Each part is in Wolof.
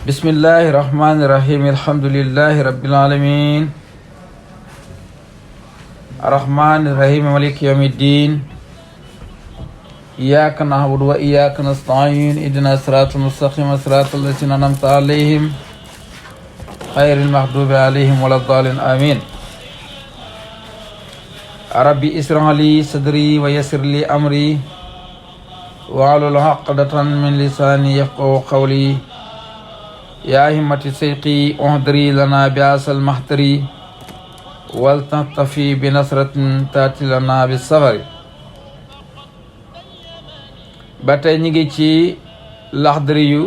بسم الله الرحمن الرحيم الحمد لله رب العالمين الرحمن الرحيم مالك يوم الدين إياك نعبد وإياك نستعين اهدنا الصراط المستقيم صراط الذين أنعمت عليهم غير المغضوب عليهم ولا الضالين آمين ربي اشرح لي صدري ويسر لي أمري واحلل عقدة من لساني يفقهوا قولي يا همة سيقي اهدري لنا بأس المحتري ولتطفي بنصرة تأتي لنا بالسفر batay ñi ngi ci laxdari yu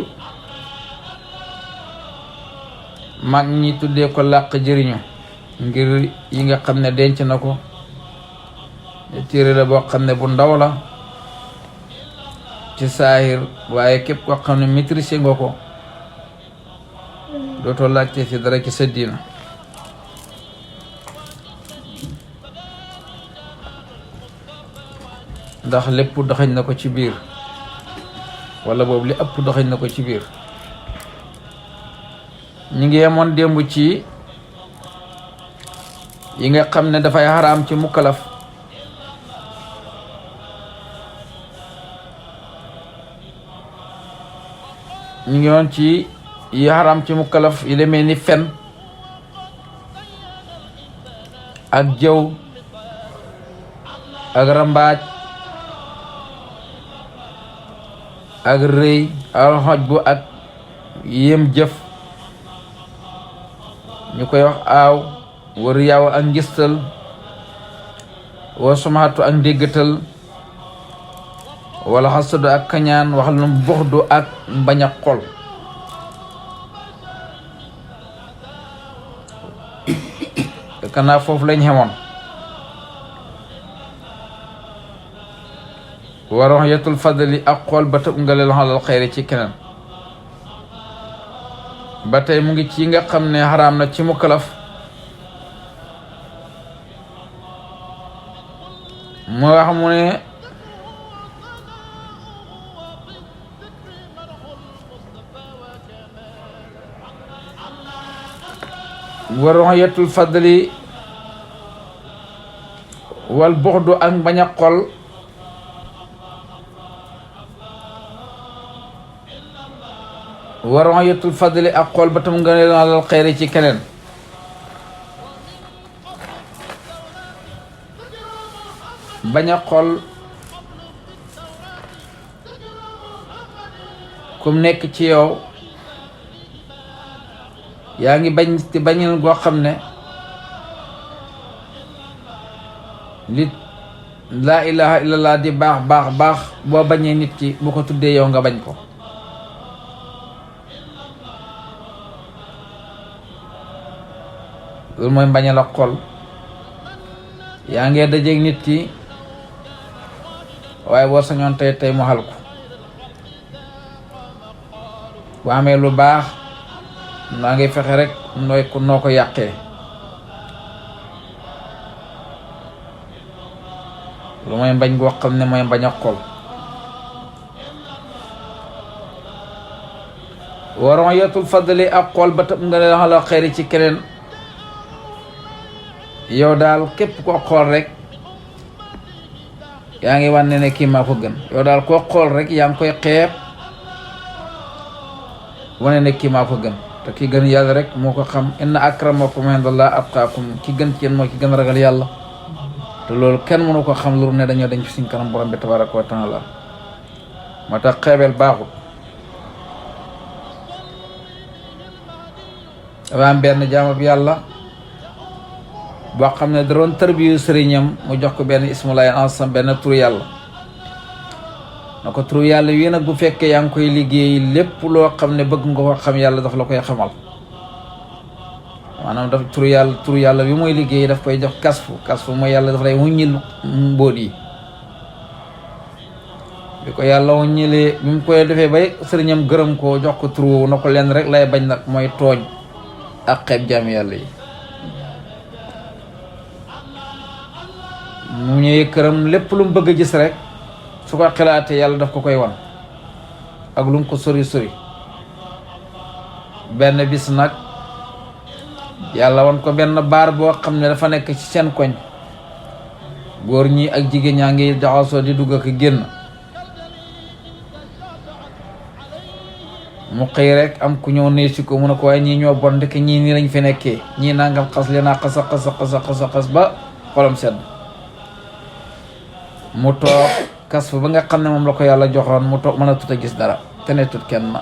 mag ñi tuddee ko làq jëriñu ngir yi nga xam ne denc na ko téere la boo xam ne bu ndaw la ci saahir waaye képp koo xam ne maîtrisé nga ko dootoo laajte ci dara ci sa diina ndax lépp doxañ na ko ci biir wala boobu li ëpp doxañ na ko ci biir ñi ngi yemoon démb ci yi nga xam ne dafay xaraam ci mukkalaf ñu ngi woon ci yi xaraam ci mukkalaf yi demee ni fen ak jëw ak rambaaj ak rëy ak xoj bu ak yéem jëf ñu koy wax aaw war yaaw ak ngistal wa sumaatu ak ndéggatal wala xasadu ak kañaan wax lu buxdu ak mbañ a xol kanaa foofu lañ xemoon waroon yetul fadali ak xool ba tëb nga leen xalal xayri ci keneen ba tey mu ngi ci nga xam ne xaraam na ci mukkalaf mu wax mu ne waroon yetul fadali wal buxdu ak bañ a xol waroon yetul fadli ak xool ba tam nga ne alal xayri ci keneen bañ a xool kum nekk ci yow yaa ngi bañ ci bañal goo xam ne li laa ilaha illallah di baax boo bañee nit ki bu ko tuddee yow nga bañ ko loolu mooy mbañal ak xol yaa ngee dajeeg nit ki waaye boo sañoon tey mu xal ko bu amee lu baax naa ngi fexe rek noo ko yàqee lu mooy mbañ goo xam ne mooy mbañ ak xol waroon yetul fadli ak xol ba tëb nga ne xalal xayri ci keneen yow daal képp koo xool rek yaa ngi wane ne kii maa ko gën yow daal koo xool rek yaa ngi koy xeeb wane ne kii maa ko gën te ki gën yàlla rek moo ko xam inna akramakum indallahi atqaakum ki gën ci yéen mooy ki gën ragal yàlla te loolu kenn mënu ko xam lu ne dañoo dañ fi suñ kanam borom bi tabaraka wa taala moo tax xeebeel baaxul dafa am benn jaamu bi yàlla boo xam ne da doon tërbiyu sëriñam mu jox ko benn ismulaay ansam benn turu yàlla na ko turu yàlla wii nag bu fekkee yaa ngi koy liggéey lépp loo xam ne bëgg nga ko xam yàlla daf la koy xamal maanaam daf turu yàlla bi mooy liggéey daf koy jox kasfu mooy yàlla daf lay wuññil mbóot yi bi ko yàlla wuññilee bi mu koy defee bay sëriñam gërëm ko jox ko turu na ko leen rek lay bañ nag mooy tooñ ak xeeb jaami yàlla yi mu ñëwee këram lépp lu mu bëgg a gis rek su ko xalaatee yàlla daf ko koy wan ak lu mu ko sori sori benn bis nag yàlla won ko benn baar boo xam ne dafa nekk ci seen koñ góor ñi ak jigéen ñaa ngi jaxasoo di dugg ak génn mu xëy rek am ku ñëw ne si ko mu ne ko waaye ñii ñoo bon ndeke ñii nii lañ fi nekkee ñii nangam xas leen a xas ba xolam sedd mu toog kas fa ba nga xam ne moom la ko yàlla joxoon mu toog mën a tut a gis dara te ne tut kenn mu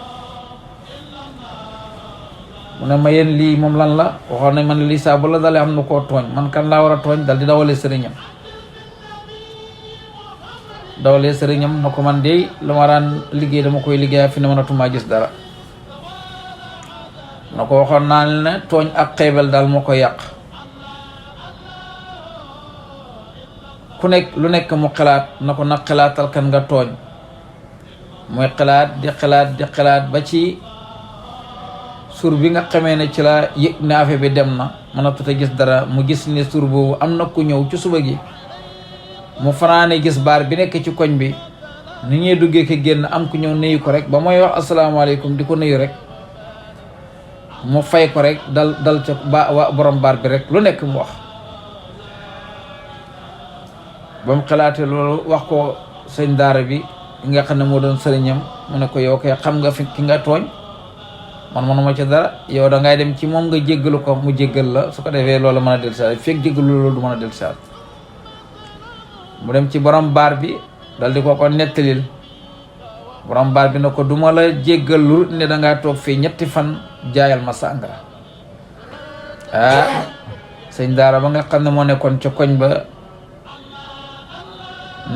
ne ma yéen lii moom lan la waxoon nañ man lii saa bu la dalee am na koo tooñ man kan laa war a tooñ dal di dawalee sëriñam na ko man de lu ma daan liggéey dama koy liggéey fi ne mënatumaa gis dara na ko waxoon naa ne tooñ ak xeebel daal moo koy yàq ku nekk lu nekk mu xalaat na ko nag xalaatal kan nga tooñ mooy xalaat di xalaat ba ci suur bi nga xamee ne ci la yëg ne affaire bi dem na mënatut a gis dara mu gis ne suur boobu am na ku ñëw ci suba gi mu fanaane gis baar bi nekk ci koñ bi ni ñuy duggee ko génn am ku ñëw nuyu ko rek ba mooy wax asalaamaaleykum di ko nuyu rek mu fay ko rek dal ca borom baar bi rek lu nekk mu wax ba mu xalaatee loolu wax ko sëñ daara bi nga xam ne moo doon sëriñam mu ne ko yow kay xam nga fi ki nga tooñ man manuma ci dara yow da ngay dem ci moom nga jéggalu ko mu jéggal la su ko defee loolu mën a del saat fekk jéggalu loolu du mën a del saat mu dem ci borom baar bi dal di ko nettalil borom baar bi ne ko duma la jéggal lu ne dangaa toog fii 3 fan jaayal ma sàngara sëñ daara ba nga xam ne moo nekkoon ca koñ ba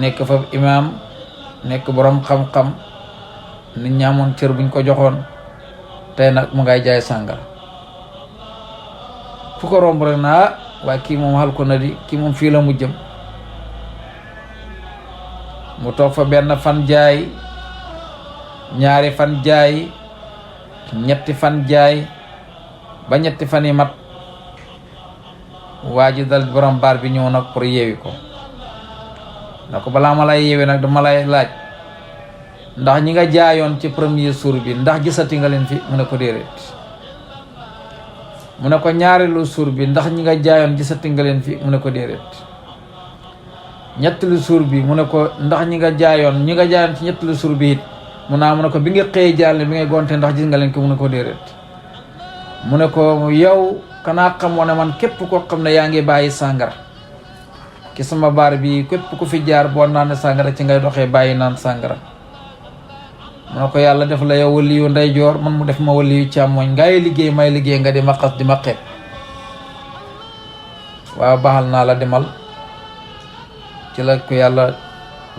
nekk fa imaam nekk borom xam-xam nit ñaamoon cër buñ ko joxoon tey nag mu ngay jaay sàngara fu ko romb rek na waaye kii moom xal ko na di kii moom fii la mu jëm mu toog fa benn fan jaay 2 fan jaay 3 fan jaay ba 3 fan yi mat waa ji dal borom baar bi ñëw nag pour yeewi ko na ko balaa ma lay yeewi nag dama lay laaj ndax ñi nga jaayoon ci premier jour bi ndax gisati nga leen fi mu ne ko déedéet mu ne ko ñaareelu jour bi ndax ñi nga jaayoon gisati nga leen fi mu ne ko déedéet ñetteelu jour bi mu ne ko ndax ñi nga jaayoon ci ñetteelu jour bi it mu ne ko bi nga xëyee jàll bi ngay gonte ndax gis nga leen ko mu ne ko déedéet mu ne ko yow kanaa xamoo ne man képp koo xam ne yaa ngi bàyyi sàngara ki sama baar bi képp ku fi jaar boo naan sàngara ci ngay doxee bàyyi naan sàngara mu ne ko yàlla def la yow waliyu ndeyjoor man mu def ma waliyu càmmoñ ngay liggéey may liggéey nga di ma xas di ma xeeb waaw baaxal naa la demal ci la ko yàlla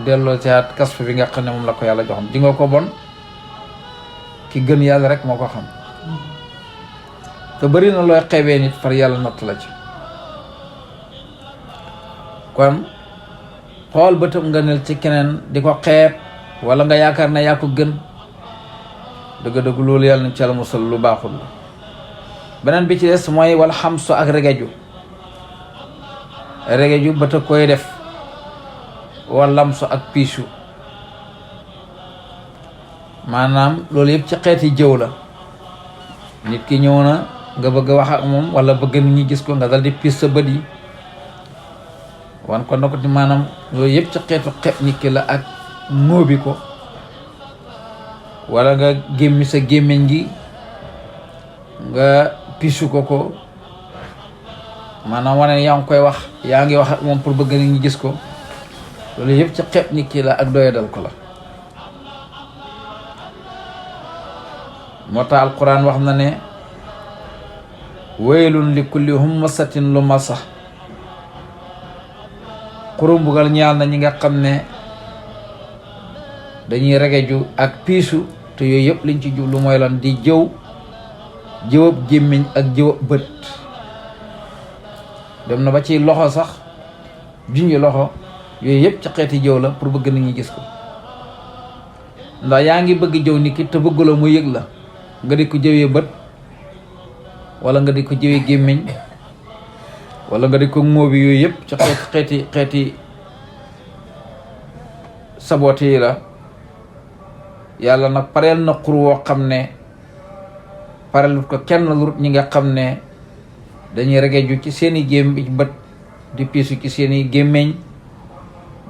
delloo ci at kasf bi nga xam ne moom la ko yàlla joxam di nga ko bon ki gën yàlla rek moo ko xam te bëri na looy xeebee nit far yàlla natt la ci kon xool bëtam nga nel ci keneen di ko xeeb wala nga yaakaar ne yaa ko gën dëgg-dëgg loolu yàlla na ci yàlla musal lu baaxul la beneen bi ci des mooy wala xamsu ak regeju bëta koy def wala lamsu ak piisu maanaam loolu yëpp ci xeeti jëw la nit ki ñëw na nga bëgg a wax ak moom wala bëgg nit ñi gis ko nga dal di piis sa bët yi wan ko na ko di maanaam loolu yëpp ci xeetu xeeb nit ki la ak ngóobi ko wala nga gémmi sa gémmiñ gi nga piisu ko maanaam wane yaa ngi koy wax yaa ngi wax ak moom pour bëgg nit ñi gis ko loolu yëpp ci xeeb nit ki la ak doyadal ko la moo tax alquran wax na ne waylun li kulli hummasatin lumasa xurum bugal ñaal na ñi nga xam ne dañuy regeju ak piisu te yooyu yëpp liñ ci jublu mooy lan di jëwab gémmiñ ak jëwab bët dem na ba ci loxo sax junj loxo yooyu yëpp ci xeeti jëw la pour bëgg nit ñi gis ko ndax yaa ngi bëgg jëw nit ki te bëgguloo mu yëg la nga di ko jëwee bët wala nga di ko jëwee gémmiñ wala nga di ko ngóobi yooyu yëpp ci xeeti sabote yi la yàlla nag pareel na xur woo xam ne paralut ko kenn lu ñi nga xam ne dañuy regeju ci seeni bët di piisu ci seeni gémmiñ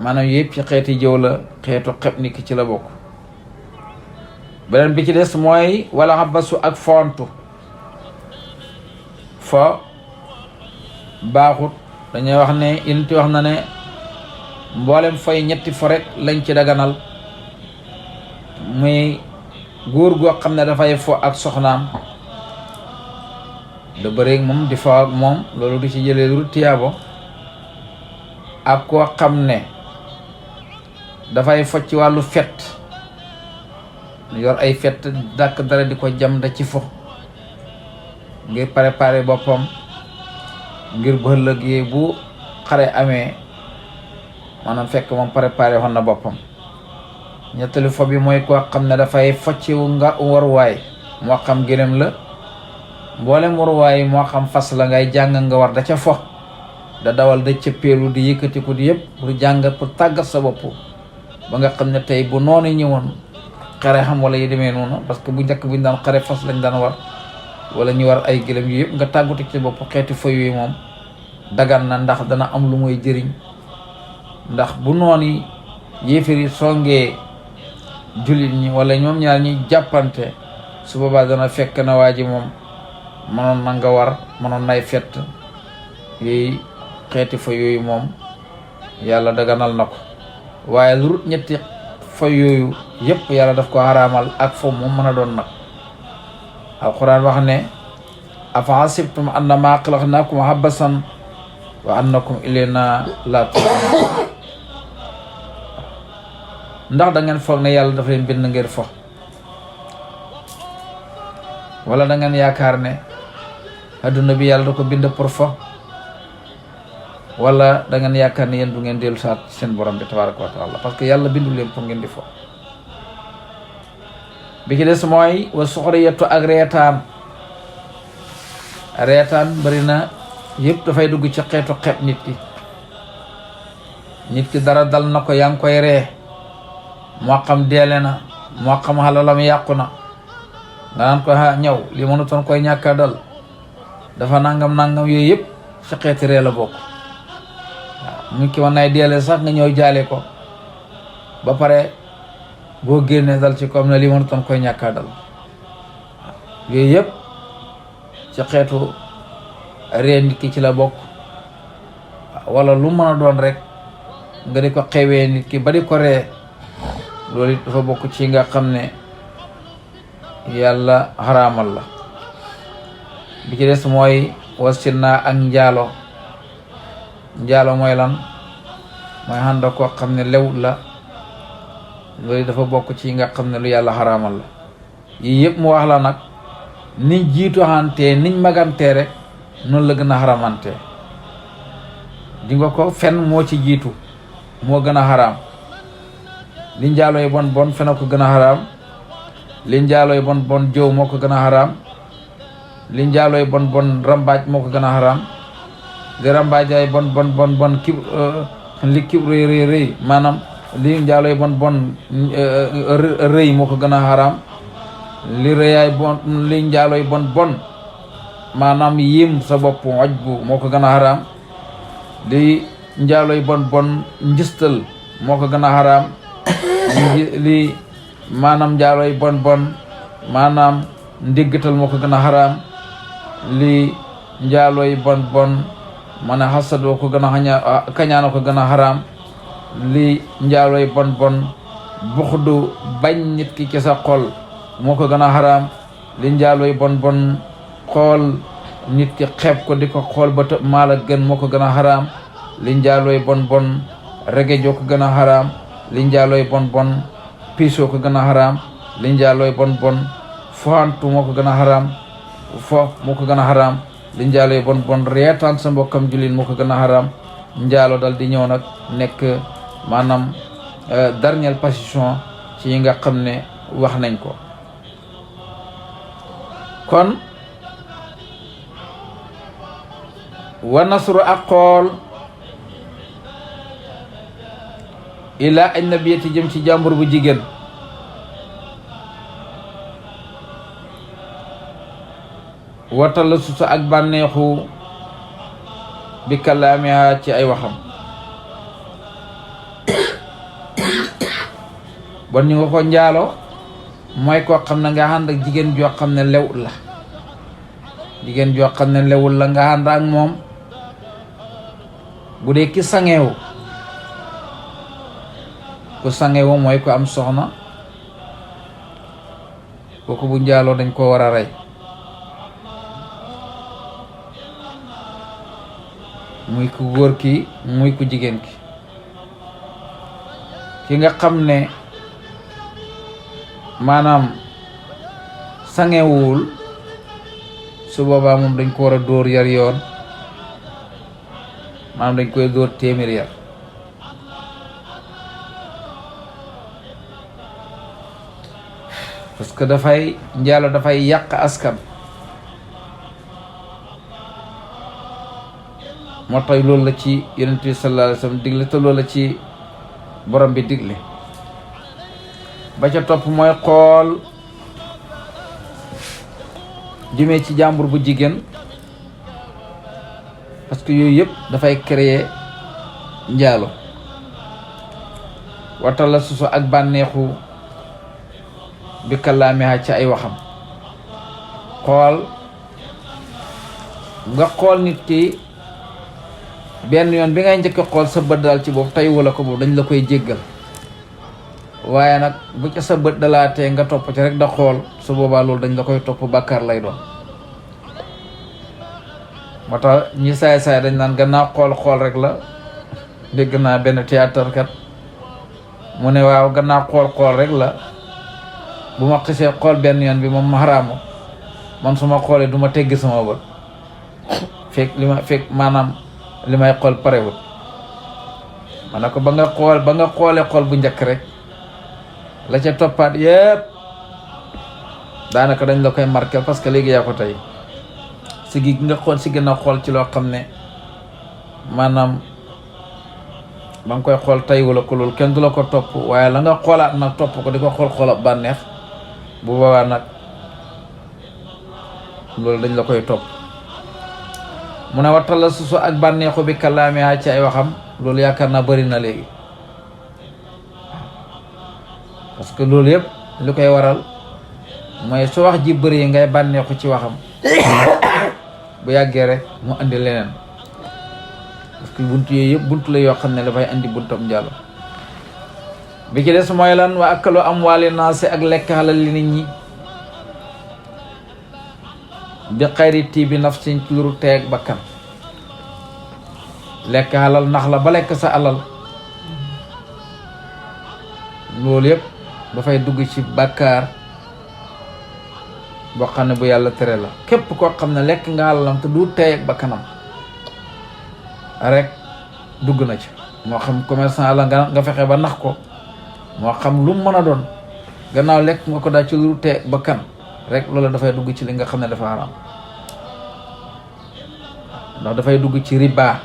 maanaam yëpp ci xeeti jëw la xeetu xeb ni ki ci la bokk. beneen bi ci des mooy wala xabasu ak fontu fo baaxut. dañuy wax ne inti wax na ne mboolem fay ñetti fo rek lañ ci daganal muy góor goo xam ne dafay fo ak soxnaam da bëreeg moom di fo ak moom loolu du ci jëlee lu tiyaabo ak koo xam ne dafay fo ci wàllu fet yor ay fet dàkk dara di ko jam da ci fo ngir préparer boppam ngir bu ëllëgee bu xare amee maanaam fekk moom préparé woon na boppam. ñetteelu fo bi mooy koo xam ne dafay focci nga waruwaay moo xam gëlëm la mboolem waruwaay moo xam fas la ngay jàng nga war da ca fo da dawal da cëppeelu di yëkkatiku di yëpp pour jàng pour tàggat sa bopp ba nga xam ne tey bu noonu ñëwoon xare xam wala yi demee noonu parce que bu njëkk buñ daan xare fas lañ daan war wala ñu war ay gëlëm yu yëpp nga tàggatu ci bopp xeeti fo yooyu moom dagan na ndax dana am lu muy jëriñ ndax bu noonu yéefari songee jullit ñi wala ñoom ñaar ñi jàppante su boobaa dana fekk na waa ji moom mënoon na nga war mënoon nay fett yooyu xeeti fa yooyu moom yàlla daganal na ko waaye lu rut ñetti fa yooyu yëpp yàlla daf ko xaraamal ak fo moom mën a doon nag. alquran wax ne afa hasibtum annama xalaqnakum abasan wa annakum ilayna la turja'un ndax da ngeen foog ne yàlla dafa leen bind ngeen fo wala da ngeen yaakaar ne adduna bi yàlla da ko bind pour fo wala da ngeen yaakaar ne yéen du ngeen dellu saat ci seen borom bi tabaraka wa taala parce que yàlla bindu leen pour ngeen di fo. bi ci des mooy wa suxriyatu ak reetaan bari na yëpp dafay dugg ci xeetu xeeb nit ki dara dal na ko yaa ngi koy ree moo xam deele na moo xam xalalam yàqu na nga naan ko ñëw li mënutoon koy ñàkka dal dafa nangam yooyu yëpp ci xeeti ree la bokk. waaw mu ki wan nay deele sax nga ñëw jaale ko ba pare boo génnee dal ci comme ne li mënutoon koy ñàkka dal yooyu yëpp ci xeetu ree nit ki ci la bokk wala lu mën a doon rek nga di ko xewee nit ki ba di ko ree loolu it dafa bokk ci nga xam ne yàlla xaraamal la. bi ci des mooy wasinna ak njaalo mooy lan mooy xànd koo xam ne lewut la loolu dafa bokk ci nga xam ne lu yàlla xaraamal la. yii yëpp mu wax la nag niñ jiituxantee niñ magantee rek noonu la gën a xaramantee. di nga ko fen moo ci jiitu moo gën a xaraam li njaalooy bon fen a ko gën a xaraam li njaalooy bon jëw moo ko gën a xaraam li njaalooy bon rambaaj moo ko gën a xaraam li rambaajaay bon li kib rëy maanaam li njaalooy bon rëy moo ko gën a xaraam li rëyaay li njaalooy bon maanaam yim sa bopp oj bu moo ko gën a xaraam li njaalooy bon njistal moo ko gën a xaraam li maanaam njaalooy bon maanaam ndiggatal moo ko gën a xaraam li njaalooy bon man a xasad woo ko gën a kañaan ko gën a xaraam li njaalooy bon buxdu bañ nit ki ci sa xol moo ko gën a xaraam li njaalooy bon xool nit ki xeeb ko di ko xool ba tëb maa la gën moo ko gën a xaraam li njaalooy bon rege joo ko gën a xaraam li njaalooy bon piisoo ko gën a xaraam li njaalooy bon foxantu moo ko gën a xaraam fo moo ko gën a xaraam li njaalooy bon reetaan sa mbokkam jullit moo ko gën a xaraam njaalo dal di ñëw nag nekk maanaam dernière position ci yi nga xam ne wax nañ ko. kon wa nasru ak xool ila ajnabiyati jëm ci jàmbur bu jigéen watal la susa ak bànneexu bi kalaamiha ci ay waxam bon ñu nga ko njaalo mooy koo xam ne nga ànd ak jigéen joo xam ne lewul la jigéen joo xam ne lewul la nga ànd ak moom bu dee ki sangeewu ku sangeewu mooy ku am soxna kooku bu njaaloo dañ ko war a rey muy ku góor ki muy ku jigéen ki nga xam ne maanaam sangewul su boobaa moom dañ ko war a dóor yar yoon maanaam dañ koy dóor téeméer yar parce que njaalo dafay yàq askan moo tax loolu la ci yonent bi sallallahu alayhi wa sallam digle te loolu la ci borom bi digle ba ca topp mooy xool jëmee ci jàmbur bu jigéen parce que yooyu yëpp dafay créer njaalo watal la suso ak bànneexu bi kalaamiha ci ay waxam xool nga xool nit ki benn yoon bi ngay njëkk xool sa bët daal ci boobu tey wala ko boobu dañ la koy jéggal waaye nag bu ca sa bët dalaatee nga topp ci rek da xool su boobaa loolu dañ la koy topp bàkkaar lay doon moo tax ñi saay-saay dañ naan gannaaw xool rek la dégg naa benn théâtre kat mu ne waaw gannaaw xool rek la bu ma xisee xool benn yoon bi moom ma xaraamu man su ma xoolee du ma teggi sama bët fekk maanaam li may xool parewut ma ne ko ba nga xoolee xool bu njëkk rek la ca toppaat yëpp daanaka dañ la koy marqué parce que léegi yaa ko tey si gi nga xool si gën a xool ci loo xam ne maanaam ba nga koy xool tey wala ko loolu kenn du la ko topp waaye la nga xoolaat nag topp ko di ko xool bànneex bu boobaa nag loolu dañ la koy topp mu ne wattal la susu ak bànneexu bi kalaamiha ci ay waxam loolu yaakaar naa bëri na léegi parce que loolu yëpp li koy waral mooy su wax ji bëri ngay bànneexu ci waxam bu yàggee rek mu andi leneen parce que bunt yooyu yëpp bunt la yoo xam ne dafay andi buntam njàllo bi ci des mooy lan wa akkalu amwaali naasi ak lekk xalal li nit ñi bi xayri tiibi nafsin ci luru teeg bakkan lekk xalal nax la ba lekk sa alal loolu yëpp dafay dugg ci bàkkaar boo xam ne bu yàlla tere la képp koo xam ne lekk nga alalam te du teeg bakkanam rek dugg na ci moo xam commerçant la nga fexe ba nax ko moo xam lu mu mën a doon gannaaw lekk nga ko daal ci lu teeg bakkan rek loolu dafay dugg ci li nga xam ne dafa haram ndax dafay dugg ci riba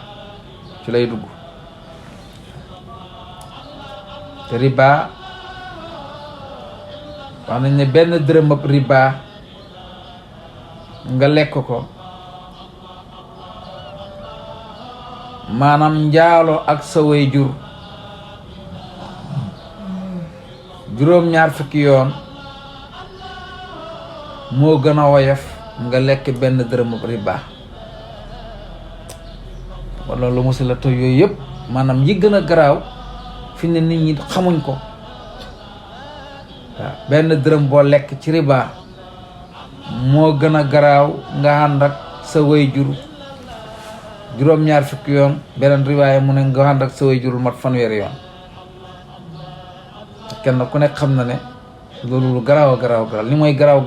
ci lay dugg te riba wax nañ ne benn dërëm ab riba nga lekk ko maanaam njaalo ak sa way jur juróom-ñaar fukki yoon moo gën a woyof nga lekk benn dërëm ab riba wala lu musi la to yooyu yëpp maanaam yi gën a garaaw fi ne nit ñi xamuñ ko waaw benn dërëm boo lekk ci riba moo gën a garaaw nga ànd ak sa way jur juróom-ñaar fukki yoon beneen riwaaya mu ne nga ànd ak sa way jur mat fanweeri yoon kenn ku nekk xam na ne loolu lu garaaw a garaaw li mooy garaaw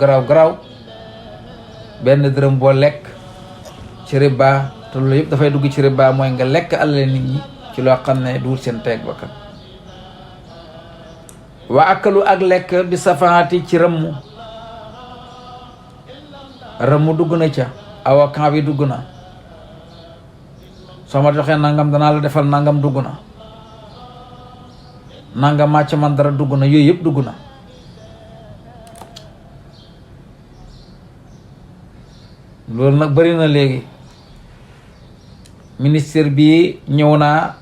benn dërëm boo lekk ci riba te loolu yëpp dafay dugg ci riba mooy nga lekk alal nit ñi ci loo xam ne duwul seen teeg bakkan wa akalu ak lekk bi safaati ci rëmm dugg na ca avocat bi dugg na soo ma joxee nangam danaa la defal nangam dugg na nangam màcc man dara dugg na yooyu yëpp dugg na loolu nag bari na léegi ministère bi ñëw naa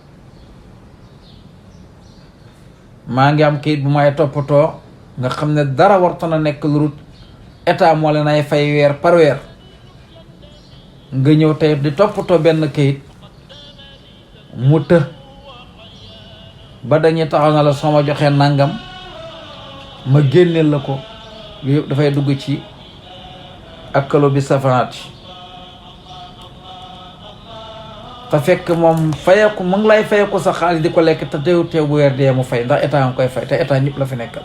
maa ngi am kayit bu may toppatoo nga xam ne dara warta na nekk lu rut état moo leen ay fay weer par weer nga ñëw tey di toppatoo benn kayit mu të ba dañuy taxaw na la soo ma joxee nangam ma génneel la ko lu yëpp dafay dugg ci akalo bi safanaat te fekk moom fayeku mu ngi lay fayeku sa xaalis di ko lekk te teew bu weer dee mu fay ndax état nga koy fay te état ñëpp la fi nekkal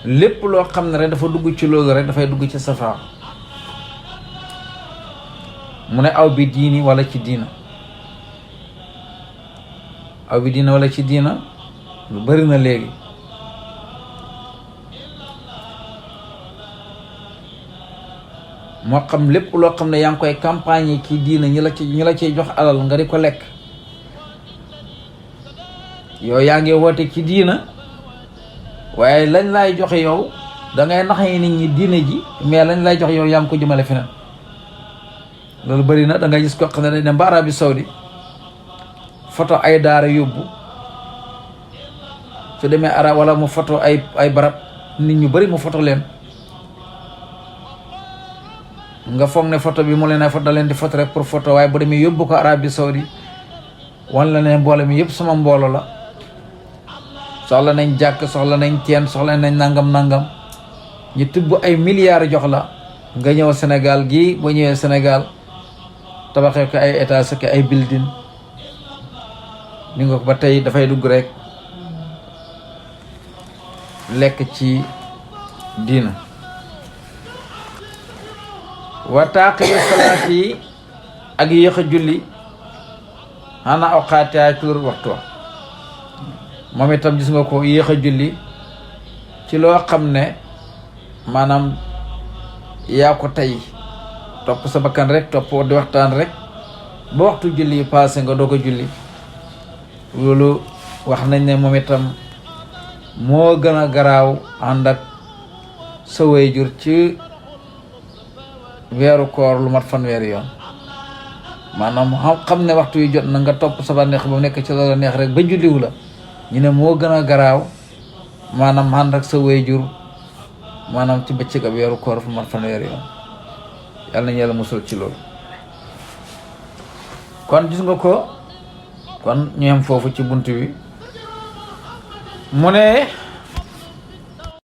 lépp loo xam ne rek dafa dugg ci loolu rek dafay dugg ci safara mu ne aw bi diini wala ci diina aw bi diina wala ci diina lu bari na léegi moo xam lépp loo xam ne yaa ngi koy campagne ci diina ñi la ciy jox alal nga di ko lekk yow yaa ngi woote ci diina waaye lañ lay joxe yow dangay naxee nit ñi diina ji mais lañ lay jox yow yaa ngi ko jëmale feneen loolu bëri na dangay gis ko xam ne dañ dem ba Arabie Saoudi photo ay daara yóbbu su demee arab wala mu photo ay barab nit ñu bëri mu photo leen nga foog ne photo bi mu leen ay photo da leen di photo rek pour photo waaye bu demee yóbbu ko Arabie Saoudi wan la ne mbooloo mi yëpp sama mbooloo la soxla nañ jàkk soxla nañ teen soxla nañ nangam ñu tibb ay milliards jox la nga ñëw Sénégal gii boo ñëwee Sénégal tabaxee ko ay étage ak ay building ni nga ko ba tey dafay dugg rek lekk ci diina wa taaqiru salaat yi ak yéex a julli xanaa awqaatiha ci waxtu wa moom itam gis nga ko yéex a julli ci loo xam ne maanaam yaa ko tey topp sa bakkan rek topp di waxtaan rek ba waxtu julli passé nga doog a julli loolu wax nañ ne moom itam moo gën a garaaw ànd ak sa waajur ci weeru koor lu mat fanweeri yoon maanaam xam ne waxtu yu jot na nga topp sa bànneex ba mu nekk ci loola neex rek ba julliwu la ñu ne moo gën a garaaw maanaam ànd ak sa waajur maanaam ci bëccëg ab weeru koor fu mat fanweeri yoon yàlla nañu yàlla musal ci loolu kon gis nga ko kon ñu am foofu ci bunt bi mu ne